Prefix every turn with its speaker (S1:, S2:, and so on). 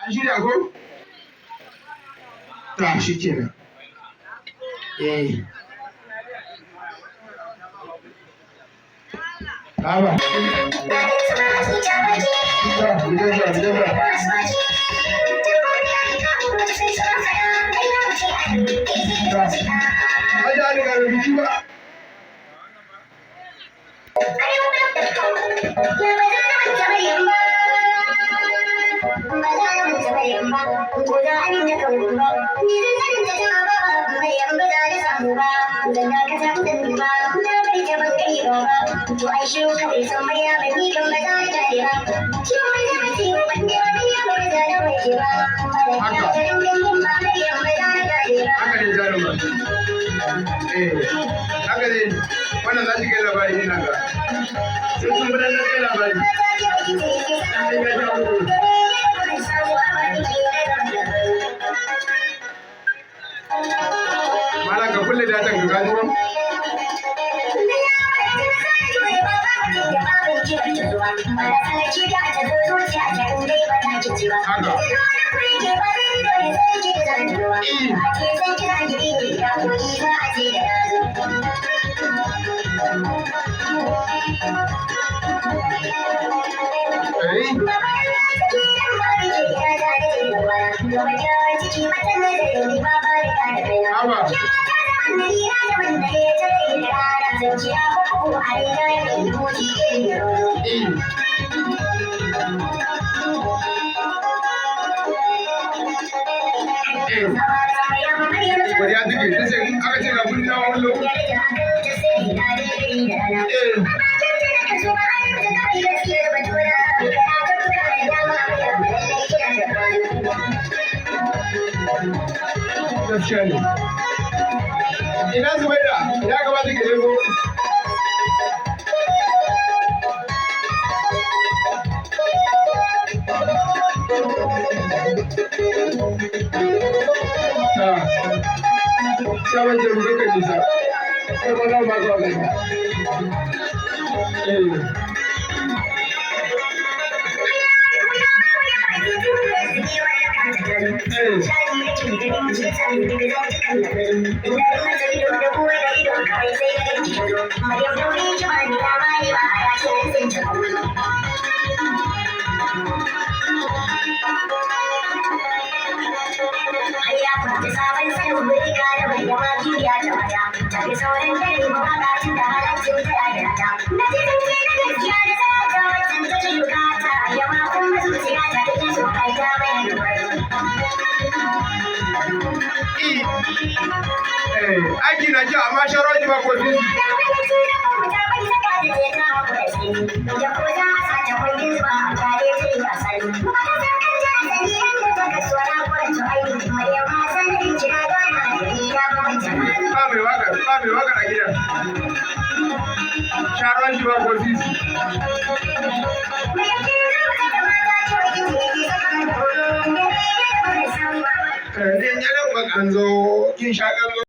S1: An shirya ko? Ta shi kenan. Eh. Baba. Ta, mu je zuwa, mu je zuwa. Ta. Hajiya Ali ga mai biki ba. Haka. Haka ne jaruma. Eh, haka ne. Wannan za ki kai labari ina ga. Sai kun gudanar kai labari. Sai ka sha uku. Malam ka kulle datan ka gano ba? Haka. Eh. Eh. Haba. Eh. Eh. Godiya take, ta ce in aka ce ga guri na wallo. Eh. Gaskiya ne. Ina Zubaida, ya kamata ki lego. Ta. Sabon jeru kai nisa. Sai ba za mu baka wa Eh. Eh. Eh, aiki na kyau amma sharoji ba ko sisi. Ba mai waka, ba mai waka a gidan. Sharoji ba ko sisi. Eh, in yalan bakan zo, kin sha kallo.